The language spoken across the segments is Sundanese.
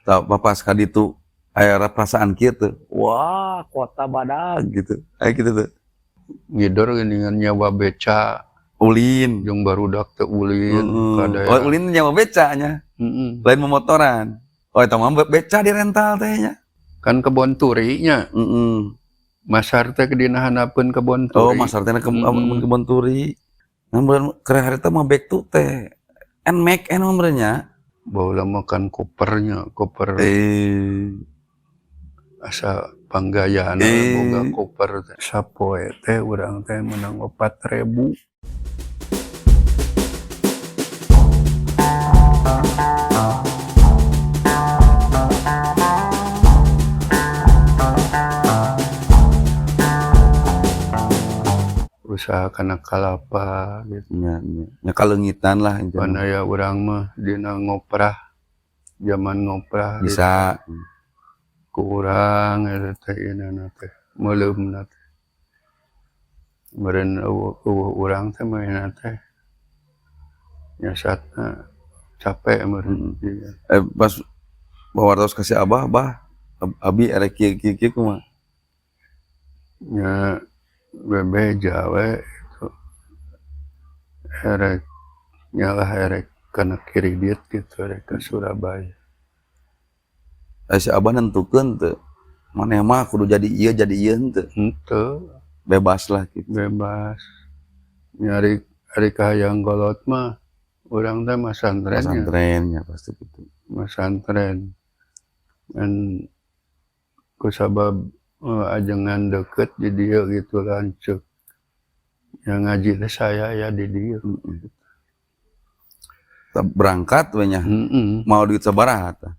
Tah, pas ka ditu aya perasaan kieu teu? Wah, kota badag gitu. Aya kitu teu? Ngider geuningan nyewa beca. Ulin. Jeung barudak teh ulin ka Oh, daerah. Ulin nyewa beca nya. Lain momotoran. Oh, eta mah beca di rental teh nya. Kan Kebon Turi nya. Masar teh dina handapeun Kebon Oh, Turi. Masar teh ke Kebon Turi. Nah, meureun keur harita mah back to teh Nmax en mah meureun nya. Baheula mah kan kopernya, koper asa panggayana boga koper teh. Sapoe teh urang teh menang 4.000. Usaha kana kalapa gitu. Nya nya. Nya kaleungitan lah intina. Pan aya urang mah dina ngoprah, zaman ngoprah Bisa. Ku urang eta teh ieunana teh, meuleumna teh. Meureun euweuh euweuh urang teh manehna teh nyasatna capek meureun. Heeh. Eh, pas bawartos ka si Abah, "Bah, abi erek kieu kieu kieu," kumaha? Nya bebeja we itu. Erek nyalah erek kana kiridit gitu, erek ka Surabaya. Eh, si Abah nentukeun teu? Maneh mah kudu jadi ieu henteu? Henteu. Bebas lah gitu. Bebas. Nyari ari kahayang kolot mah urang teh masantren nya. Pasantren nya pasti gitu. Masantren. Ngan kusabab ajengan deukeut di dieu gitu lanceuk. Yang ngaji teh saya ya di dieu. Tah, berangkat we nya. Mau duit sabaraha tah?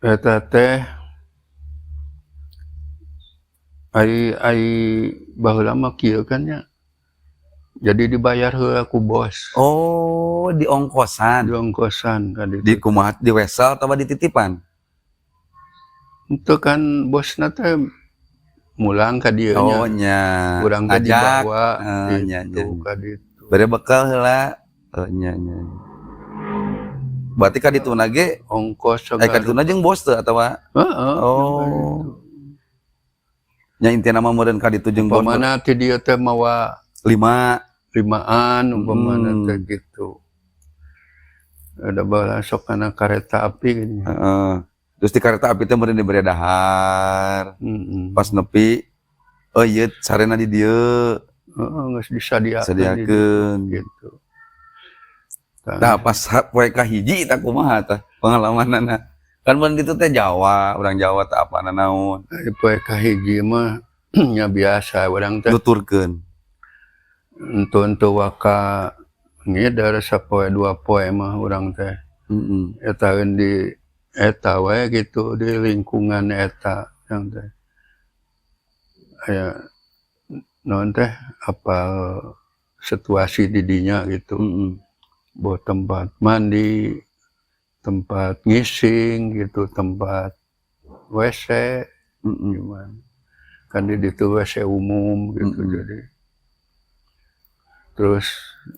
Eta teh ai ai baheula mah kieu kan nya. Jadi dibayar heula ku bos. Oh, di ongkosan. Di ongkosan ka ditu. Di kumaha, di wesel atawa di titipan? Henteu, kan bosna teh mulang ka dieu nya. Oh nya. Urang teh Ngajak. dibawa Oh, nya gitu nya. Ka ditu. Bere bekal heula. Oh, nya nya. Berarti ka dituna ge Ongkos eh ka segala. dituna jeung bos teu atawa? Heeh. Oh. Nya intina mah meureun ka ditu jeung bos. Umpamana ti dieu teh mawa lima limaan umpamana teh gitu. Ada baheula sok kana kareta api gini. Heeh. Terus di kereta api teh meureun dibere dahar. Pas nepi, oh ieu sarena di dieu. Heeh, geus disadiakeun di Sadiakeun. Gitu. Tah, pas poe kahiji tah kumaha tah pengalamanana? Kan mun ditu teh Jawa, urang Jawa teh apa naon. Ari poe kahiji mah nya biasa urang teh. Nuturkeun. Entu-entu waka ngider sapoe dua poe mah urang teh. Eta di eta we gitu di lingkungan eta yang teh. Aya naon teh apal situasi di dinya gitu. Boh tempat mandi, tempat ngising gitu, tempat WC gimana. Kan di ditu WC umum gitu jadi. Terus,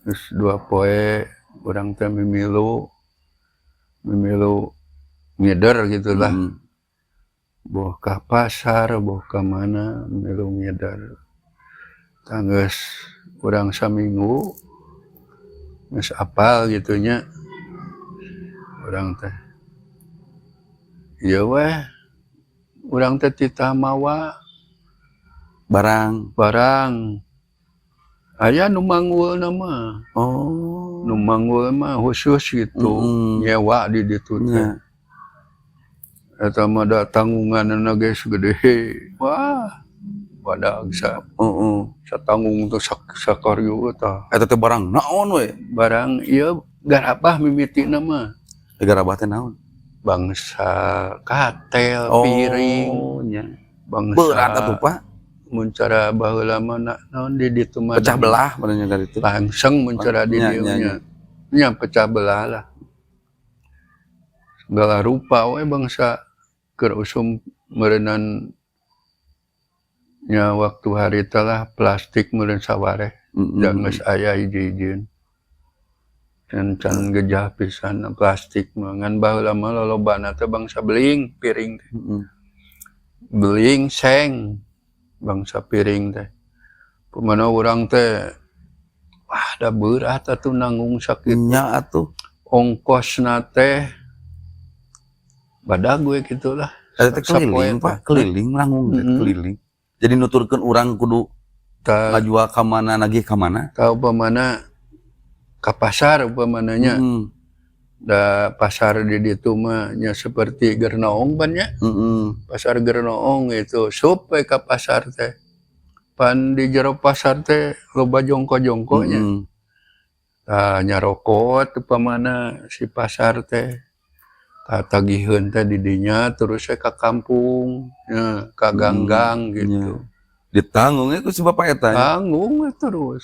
terus dua poe urang teh mimilu mimilu ngider gitu lah. Boh ka pasar, boh ka mana milu ngider. Tah, geus urang saminggu geus apal gitu nya urang teh. Ieu weh urang teh titah mawa barang. Barang. Aya nu manggulna mah. Oh. Nu manggul mah khusus gitu, nyewa di ditu teh. Eta mah da tanggunganna geus gede. Wah, badag sa satanggung teh sakaryu tah. Eta teh barang naon we? Barang ieu garabah mimitina mah. Eh, garabah teh naon? Bangsa katel, Oh, piring, nya. Bangsa Berat atuh, Pak. Mun cara baheula mah naon di ditu mah Pecah belah benernya dari itu. Langsung mun cara di Nya, dieu nya, nya. Nya. Nya pecah belah lah. Segala rupa we bangsa keur usum meureunan nya waktu harita lah plastik meureun sawareh. Da geus aya hiji-hijieun. Can can gejah pisan plastik mah, ngan baheula mah lolobana teh bangsa beling piring teh. Beling seng bangsa piring teh. Kumaha urang teh, wah, da berat atuh nanggung sakitu. Nya atuh. Ongkosna teh badag we kitu lah. Eta teh Sapoe keliling, teh. Pak, keliling nanggung teh, keliling. Jadi nuturkeun urang kudu ngajual ka mana, nagih ka mana. Tah, upamana ka pasar upamana nya. Da pasar di ditu mah nya seperti Gernoong pan nya. Pasar Gernoong itu sup we ka pasar teh. Pan di jero pasar teh loba jongko-jongko nya. Tah, nyarokot upamana si pasar teh. Tah, tagiheun teh di dinya terus we ka kampung, nya, ka gang-gang gitu. Ditanggung ku si bapak eta nya. Tanggung we terus.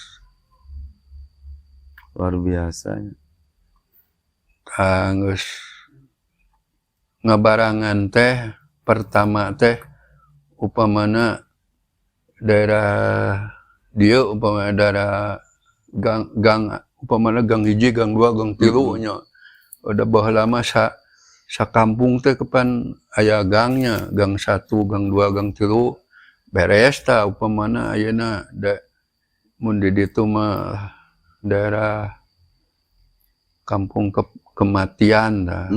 Luar biasa nya. Tah, geus ngabarangan teh pertama teh upamana daerah dieu, upamana daerah gang gang, upamana gang 1, gang 2, gang 3 nya. Udah baheula mah sakampung teh kapan aya gangnya, gang 1, gang 2, gang 3, beres tah. Upamana ayeuna da mun di ditu mah daerah kampung kematian tah.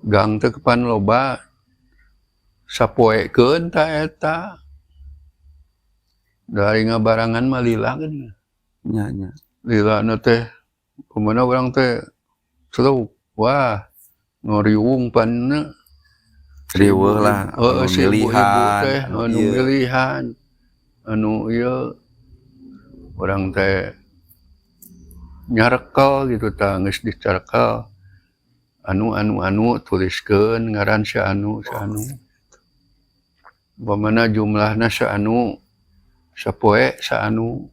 Gang teh kapan loba, sapoekeun tah eta. Dari ngabarangan mah lila geuning. Nya nya. Lilana teh kumaha, urang teh celuk, wah, ngoriung panna. Riweuh lah, Heeh, anu si ibu-ibu milihan, teh anu anu ieu. Milihan, anu ieu urang teh nyarekel gitu tah, geus dicarekel. Anu anu anu, tuliskeun ngaran si anu si anu. Upamana jumlahna saanu sapoe saanu.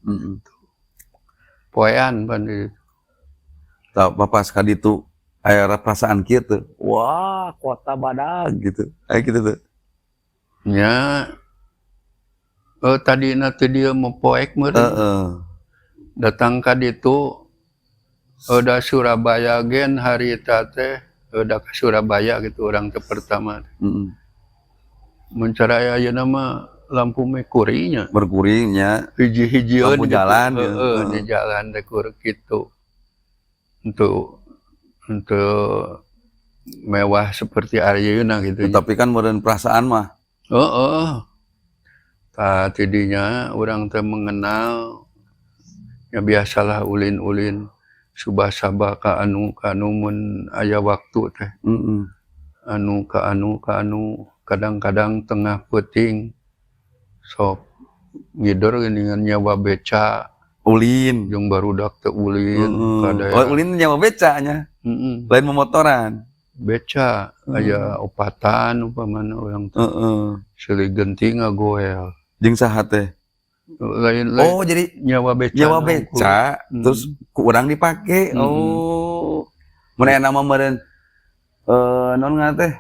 Poean pan di Tah, Bapak sekali itu aya perasaan kieu teu? Wah, kota badag gitu. Aya kitu teu? Nya, oh, tadina teh dieu mah poek meureun. Datang ka ditu da Surabaya gen harita teh da ka Surabaya gitu urang teh pertama. Mun cara ayeuna mah lampu merkuri nya. Merkuri nya. Hiji-hijieun Lampu gitu. jalan gitu. Heeh, di jalan teh kur kitu. Untuk mewah seperti ayeuna gitu nya. Tapi kan meureun perasaan mah. Heeh. Tah, ti dinya urang teh mengenal ya biasalah ulin-ulin subah-sabah ka anu mun aya waktu teh. Anu ka anu ka anu, kadang-kadang tengah peuting sok ngider geuningan nyewa beca. Ulin. Jeung barudak teh ulin ka daerah. Oh, ulin nyewa beca nya. Heeh. Lain momotoran. Beca aya opatan upamana urang teh. Silih genti ngagoel. Jeung saha teh? Lain lain. Oh, jadi nyewa beca. Nyewa Nunggu. Beca terus ku urang dipake. Oh. Mun aya nama meureun naon ngaran teh?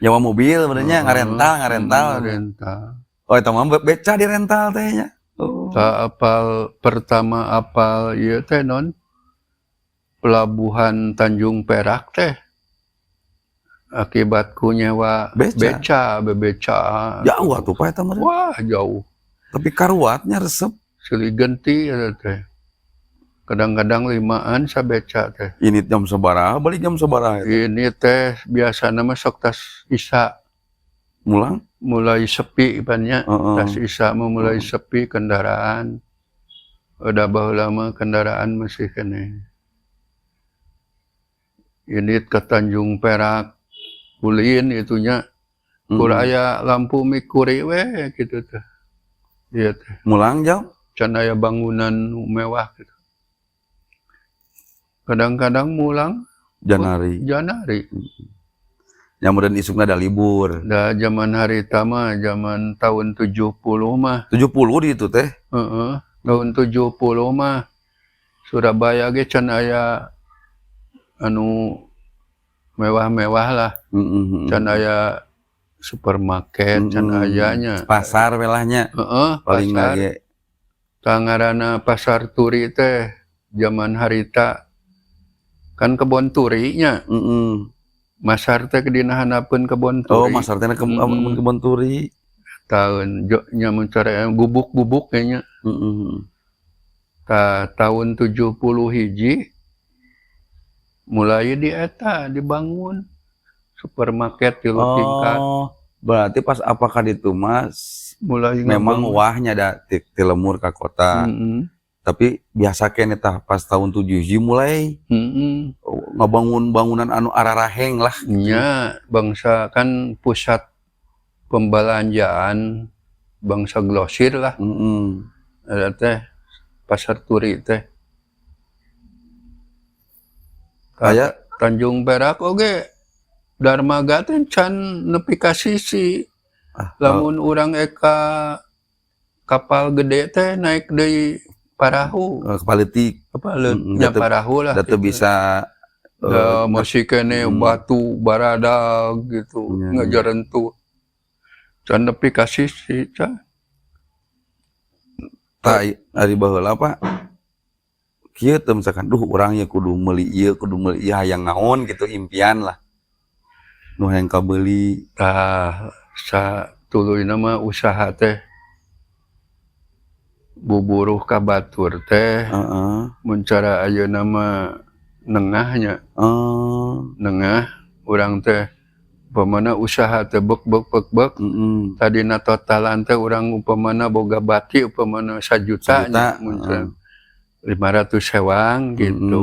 Nyewa mobil meureun nya, ngarental, ngarental. Ngarental. Oh, eta mah beca di rental teh nya. Oh. Tak apal pertama apal ieu teh non Pelabuhan Tanjung Perak teh akibat ku nyewa Beca. Beca, bebeca. Jauh atuh, Pak, eta meureun. Wah, jauh. Tapi karuatnya resep. Silih genti eta teh. Kadang-kadang limaan sabeca teh. Ini jam sabaraha, balik jam sabaraha eta? Ini teh biasana mah sok tas Isya. Mulang? Mulai sepi pan nya. Tas Isya mah mulai sepi kendaraan. Udah baheula mah kendaraan masih keneh. Ini ke Tanjung Perak ulin itunya. Kur aya lampu mikuri we gitu teh. Iya teh. Mulang jauh? Can aya bangunan nu mewah gitu. Kadang-kadang mulang Janari. Janari. Yang meureun isukna da libur. Da zaman harita mah zaman tahun 70 mah. 70 di itu teh. Heeh, tahun 70 mah Surabaya ge can aya anu mewah-mewah lah. Can aya supermarket, can aya nya. Pasar we lah nya. Heeh, paling pasar. Lagi. Tah, ngaranna Pasar Turi teh zaman harita. Kan Kebon Turi nya. Masar teh dina handapeun Kebon Oh, Turi. Masar teh ke Kebon Turi. Tahun jo, nya mun cara gubuk-gubuk kayaknya. Ta, tahun 71 mulai di eta dibangun supermarket tilu tingkat. Oh, berarti pas apakah itu, Mas, mulai memang ngabangun. Wahnya da ti lembur ka kota. Tapi biasa keneh tah pas tahun 7 mulai ngabangun bangunan anu araraheng lah. Nya, bangsa kan pusat pembelanjaan bangsa grosir lah. Ada teh Pasar Turi teh. Aya Tanjung Perak oge darmaga teh can nepi ka sisi. Ah, Lamun urang eka kapal gede teh naik deui parahu. Kapal leutik. Kapal nya parahu lah. Da teu gitu. Bisa Da, masih keneh batu baradag gitu, ngajarentu. Can nepi ka sisi can. Tah, ari baheula, Pak. Kieu teh misalkan, duh, urang ye kudu meuli ieu, kudu meuli ieu, hayang naon gitu, impian lah. Nu hayang kabeuli. Tah, satuluyna mah usaha teh buburuh ka batur teh mun cara ayeuna mah nengahnya. Nengah urang teh upamana usaha teh bek bek bek bek. Tadina totalan teh urang upamana boga bati upamana sajuta Sajuta, nya, mun 500 sewang gitu.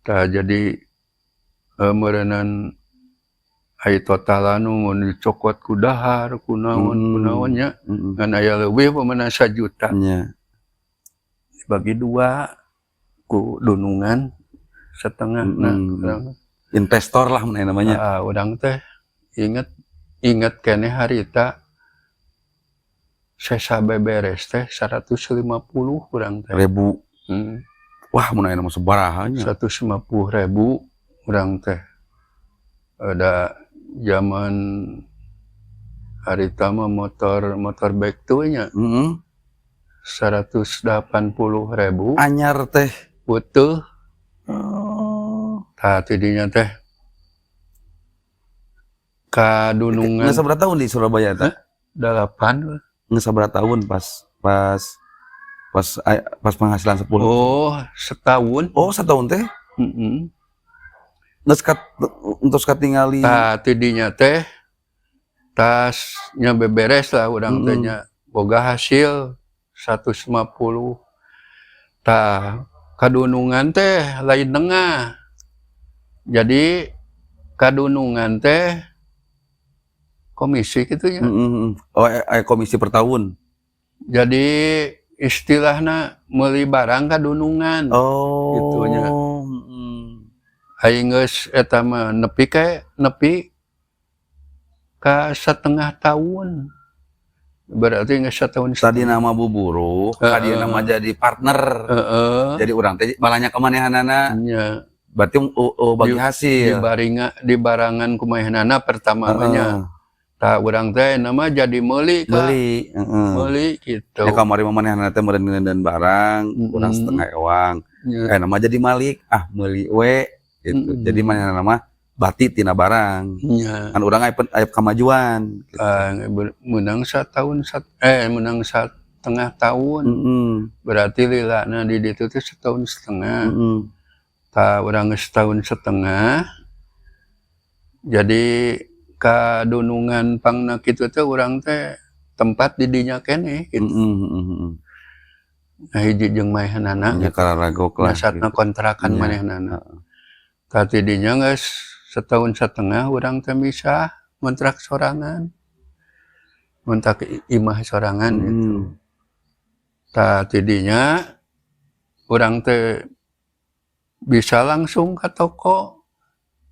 Tah, jadi meureunan ai totalan nu mun dicokot ku dahar ku naon ku naon nya ngan aya leuwih upamana sajuta dibagi dua ku dunungan setengahna urang. Investor lah mun namanya. Ah, urang teh inget inget keneh harita sesa beberes teh 150 urang teh. Ribu. Wah, mun aya mah sabaraha nya. 150 ribu urang teh. Ada zaman harita mah motor motor bek tuh nya 180 ribu. Anyar teh. Butuh. Oh. Tah, tidinya teh kadunungan. Nggak sabaraha tahun di Surabaya eta? Delapan. Nggak sabaraha tahun pas pas pas pas penghasilan 10? Oh, setahun. Oh, setahun teh? Heeh. Geus kat entos katingali. Tah, tidinya teh tasnya beberes lah urang teh nya boga hasil 150. Tah, kadunungan teh lain nengah, jadi kadunungan teh komisi gitu ya. Oh, komisi per tahun. Jadi istilahnya meuli barang kadunungan. Oh. Gitu nya. Aing geus eta mah nepi ke nepi ka setengah tahun. Berarti geus setahun. Tadi nama buburuh, tadi nama jadi partner. Jadi urang teh balanya ka manehanana. Nya. Berarti oh, bagi hasil. Di baringa di barangan kumahanana pertama mah nya. Tah, urang teh nama jadi meuli ka Beli, heeh. meuli gitu. Ya, kamari mah manehna teh meureun dan barang, urang setengah ewang. Nya. Eh, nama jadi malik, ah, meuli we gitu. Jadi manehna mah bati tina barang. Nya. Kan urang aya kemajuan gitu. Ah, menang setahun menang setengah tahun. Berarti lilana di ditu teh setahun setengah. Tah, urang geus setahun setengah. Jadi kadunungan pangna kitu teh urang teh tempat di dinya keneh gitu. Nah, hiji jeung maehanana Nya gitu. Kararagok lah Nasatna gitu. Kontrakan manehnana. Tah, ti dinya geus setahun setengah urang teh bisa ngontrak sorangan. Ngontrak imah sorangan gitu. Tah, ti dinya urang teh bisa langsung ke toko.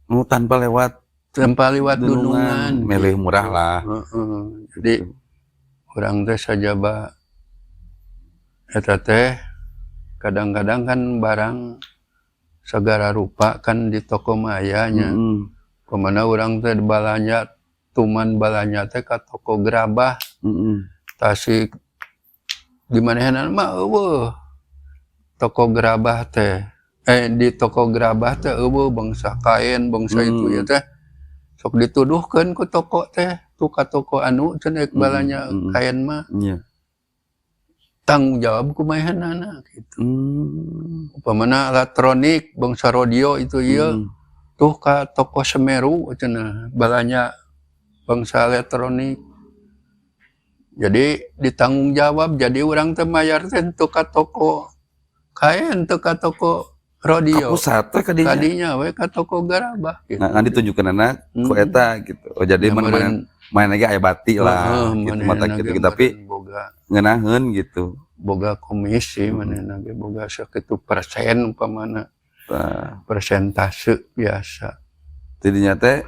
Oh, tanpa lewat tanpa lewat dunungan. Milih murah lah. Heeh. Jadi urang teh sajaba eta teh kadang-kadang kan barang segala rupa kan di toko mah aya nya. Kemana urang teh balanja tuman balanja teh ka toko gerabah. Tasik di manehanana mah euweuh toko gerabah teh. Di toko gerabah teh euweuh bangsa kain, bangsa itu ya teh. Sok dituduhkeun ku toko teh, tuh ka toko anu cenah balanja kain mah. Tanggung jawab ku maehanana gitu. Upamana elektronik bangsa radio itu ieu, tuh ka toko Semeru cenah balanja bangsa elektronik. Jadi ditanggung jawab, jadi urang teh mayar teh teu ka toko kain, teu ka toko Ka radio. Pusat we ka dinya. Kadinya we ka toko gerabah gitu. Nah, ngan ditunjukkeunana ku eta gitu. Oh, jadi Ya, mun meureun mana ge aya bati lah gitu manehna mata gitu, ge tapi meureun boga ngeunaheun gitu. Boga komisi, manehna ge boga sakitu persen umpamana, persentase biasa. Jadinya teh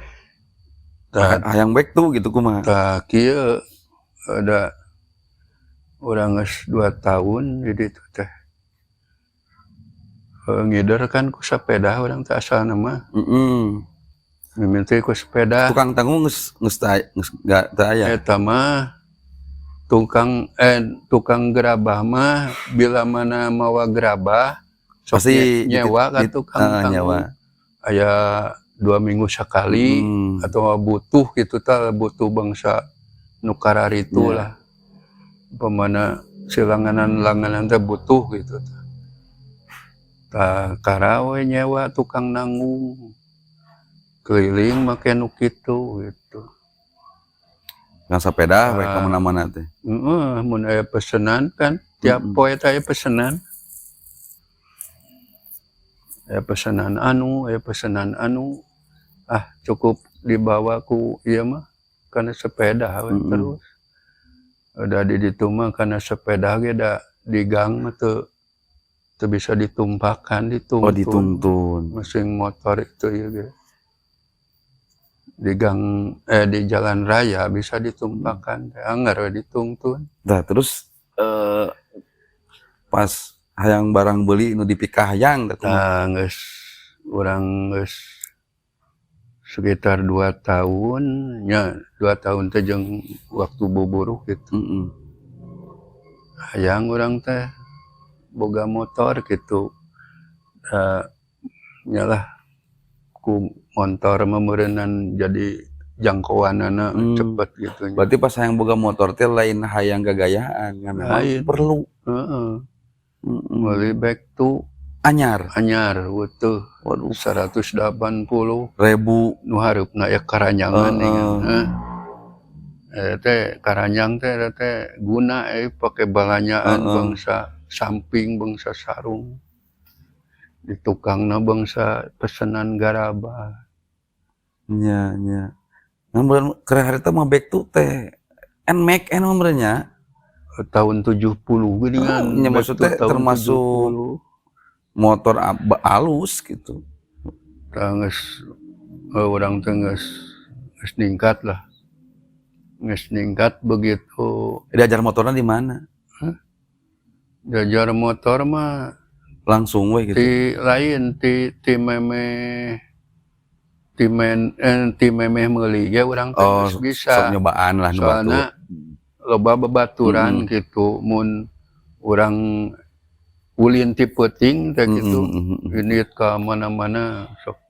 Tah. Hayang baik tuh gitu kumaha? Tah, kieu, ada urang geus 2 tahun di ditu teh. Ngider kan ku sepeda urang teh asalna mah. Mimiti ku sepeda. Tukang tanggung geus geus teu geus gak teu aya. Eta mah tukang gerabah mah bila mana mawa gerabah sok Pasti nyewa ka tukang tanggung. Nyewa. Aya 2 minggu sekali atau butuh gitu tah, butuh bangsa nu kararitu lah. Upamana si langganan-langganan teh butuh gitu tah. Tah, kara we nyewa tukang nanggung. Keliling make nu kitu gitu. Tukang sepeda we ka Ah. mana-mana teh. Heeh, mun aya pesenan kan tiap poe teh aya pesenan. Aya pesenan anu, aya pesenan anu. Ah, cukup dibawa ku ieu mah kana sepeda we terus. Udah di ditu mah kana sepeda ge da di gang mah teu teu bisa ditumpakan, dituntun. Oh, dituntun. Mesin motor itu ieu ge. Di gang, eh, di jalan raya bisa ditumpakan teh, angger we dituntun. Nah, terus pas hayang barang beli nu dipikahayang teh kumaha? Tah, geus urang geus sekitar 2 tahun nya, 2 tahun teh jeung waktu buburuh gitu. Hayang urang teh boga motor gitu. Da nya lah ku motor mah meureunan jadi jangkauanana cepet gitu nya. Berarti pas hayang boga motor teh lain hayang gagayaan, kan memang Lain. Perlu. Heeh. Meuli back to Anyar. Anyar utuh. Waduh. 180 Ribu. Nu hareupna ya karanjangan nih. Heh. Teh karanjang teh eta teh guna pake balanjaan bangsa samping, bangsa sarung. Di tukangna bangsa pesenan garabah. Nya nya. Nah, meureun keur harita mah back to teh NMAX meureun nya. Tahun 70 geuningan. Oh, nya back to maksudnya tahun termasuk 70. Motor alus gitu. Tah, geus urang teh geus geus ningkat lah. Geus ningkat begitu. Diajar motorna di mana? Hah? Diajar motor mah Langsung we gitu. Ti lain, ti ti memeh ti men eh, ti memeh meuli ge urang teh Oh, geus bisa. Sok nyobaan lah nu batur. Soalna loba babaturan gitu, mun urang ulin ti peuting teh gitu. Indit ka mana-mana sok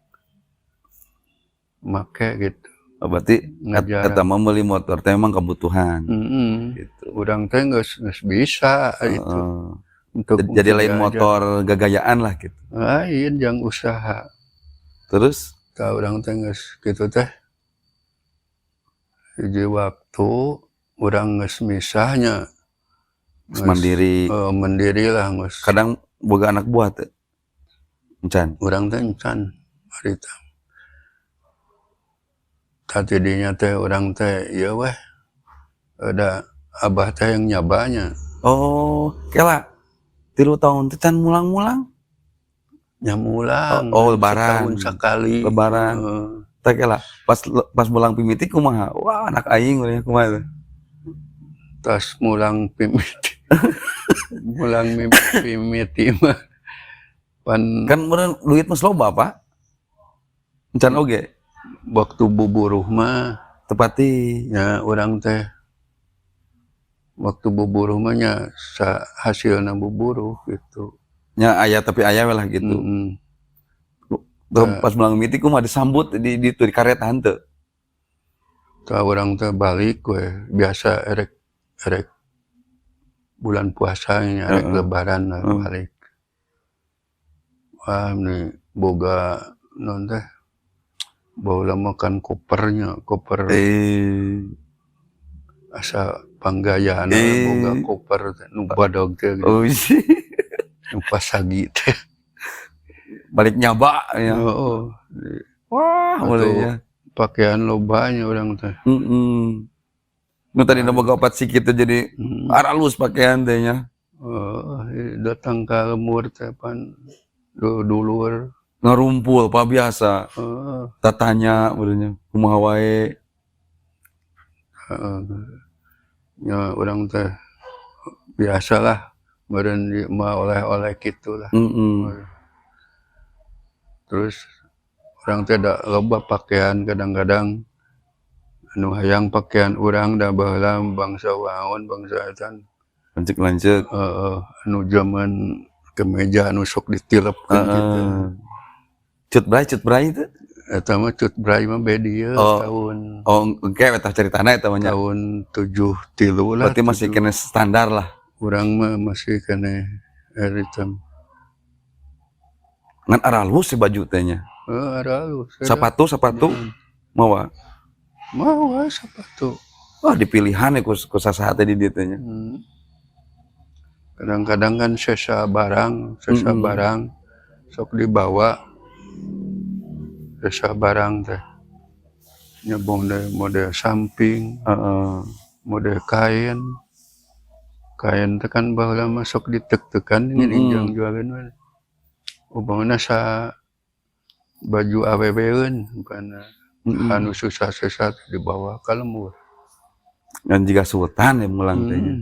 make gitu. Oh, berarti Ngajaran. eta mah meuli motor teh memang kebutuhan Heeh. gitu. Urang teh geus geus bisa itu. Untuk Jadi lain diajar. Motor gagayaan lah gitu. Lain, jang usaha. Terus? Tah, urang teh geus kitu teh. Hiji waktu urang geus misahnya. Geus mandiri. Mandiri lah geus. Kadang boga anak buah teh? Encan. Urang teh encan harita. Tah, tidinya teh urang teh ieu weh. Ada abah teh yang nyabanya. Oh, kela 3 tahun teh can mulang-mulang. Nya mulang. Oh, lebaran. Setahun sekali. Lebaran. Heeh. Teh kela pas pas mulang pimiti kumaha? Wah, anak aing udah kumaha teh? Tas mulang pimiti. Mulang pimiti mah pan Kan meureun duit mah loba, Pak. Encan oge. Waktu buburuh mah Tepati. Nya urang teh waktu buburuh mah nya sa hasilna buburuh gitu. Nya aya, tapi aya we lah gitu. Tuh, pas mulang mimiti kumaha disambut di itu di karetan teu? Tah, urang teh balik we biasa erek erek bulan puasa nya, erek lebaran lah balik. Wah, ini boga naon teh, baheula mah kan kopernya, koper asa panggayana boga koper teh nu badag teh gitu. Nu pasagi teh. Balik nyaba ya. Heeh. Wah, Atau mulainya. Pakaian loba nya urang teh. Heeh. Nu tadi boga opat sikit teh jadi aralus pakaian teh nya. Heeh, datang ka lembur teh pan dulur. Ngarumpul pak biasa. Tatanya benernya kumaha wae. Heeh. Ya urang teh biasalah meureun di mah oleh-oleh kitu lah. Terus urang teh da loba pakaian, kadang-kadang anu hayang pakaian urang, da baheula bangsa waon bangsa eta. Lanceuk-lanceuk. Heeh, anu zaman kemeja anu sok ditilepkeun kitu. Cut bray itu? Eta mah cut bray mah bedi ieu Oh. tahun Oh, engke eta caritana eta mah nya. Tahun 73 lah. Berarti masih 7. Kena standar lah. Urang mah masih keneh hitam. Ngan aralus si baju teh nya. Heeh, aralus eta. Sepatu, sepatu mawa. Mawa sepatu. Wah, dipilihan ya ku sasaha teh di dieu teh nya. Kadang-kadang kan sesa barang sok dibawa sesa barang teh. Nya model model samping, model kain. Kain teh kan baheula mah sok ditek-tekan geuning jang jualeun mah. Upamana sa baju aweweun bukan anu susah-susah dibawa ka lembur. Ngan jiga sultan ya mulang teh nya.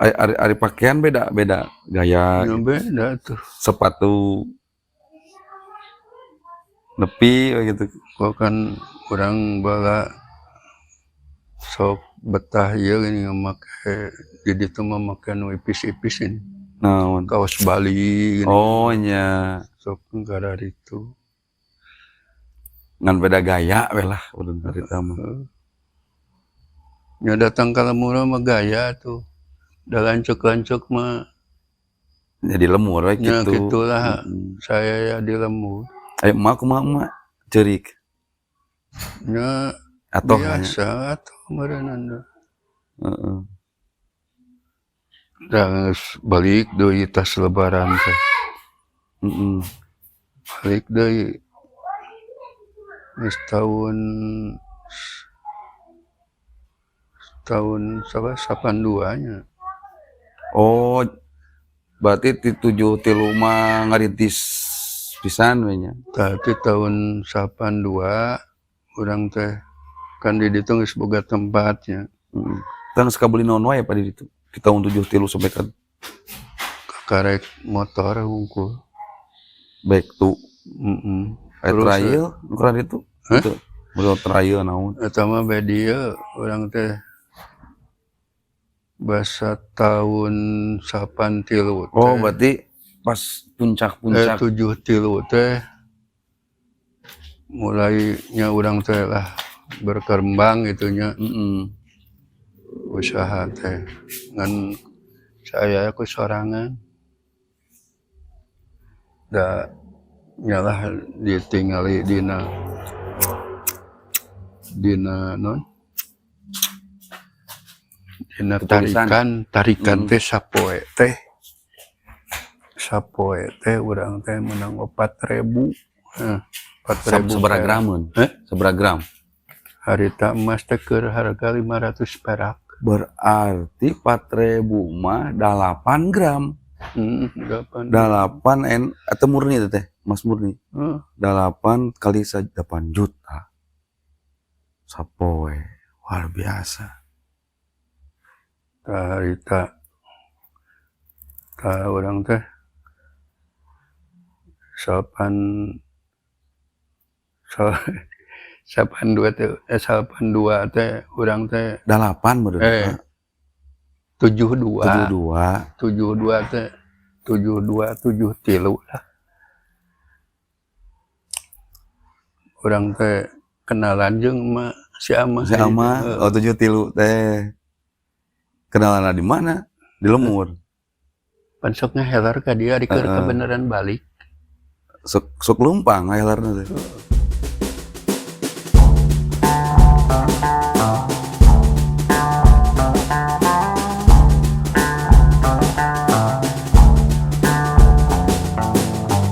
Ari, ari, ari pakaian beda beda gaya Ya gitu. Beda tuh. Sepatu nepi gitu. Kok kan urang bala sok betah ieu gini make di ditu mah make nu ipis-ipis ini. Naon? Kaos Bali gini. Oh nya. Sok itu. Ngan beda gaya we lah udah cerita mah. Nya datang ka lembur mah gaya tuh. Da lanceuk-lanceuk mah Jadi lembur we nya gitu. Gitulah saya ya di lembur. Ayo emak kumaha emak? Ceurik Nya atau hanya biasa atuh meureunana. Da geus balik deui tas lebaran teh. Balik deui. Geus tahun tahun sabar 82 nya. Oh, berarti ti 73 mah ngarintis pisan we nya. Tapi tahun 82 urang teh kan di ditu geus boga tempatnya. Heeh. Tah geus kabeli naon wae pa di ditu? Di tahun 73 sampai ka Kakarek motor hungkul. Baik tuh. Aya Terus, trail ukuran itu? Hah? Itu. Model trail naon? Eta mah be dieu urang teh basa tahun 83 Oh, teh. berarti pas puncak-puncak. 73 teh mulai nya urang teh lah berkembang gitu nya usaha teh, ngan saya aku sorangan da nyalah ditingali dina dina non dina Ketulisan. Tarikan tarikan teh sapoe teh, sapoe teh urang teh menang 4.000, 4.000 Sabaraha perak. Grameun? Hah? Sabaraha gram? Harita emas teh keur harga 500 perak. Berarti 4000 mah 8 gram. 8. 8 N atau murni itu teh, emas murni. 8 kali 8 juta. Sapoe, luar biasa. Tah harita tah urang teh salapan 82 teh, 82 teh urang teh 8 meureun. 72. 72. 72 teh 72, 73 lah. Urang teh kenalan jeung ma si Ama. Si Ama, oh, 73 teh. Kenalan di mana? Di lembur. Pan sok ngahelar ka dia di keur kebenaran balik. Sok sok lumpang ngahelarna teh.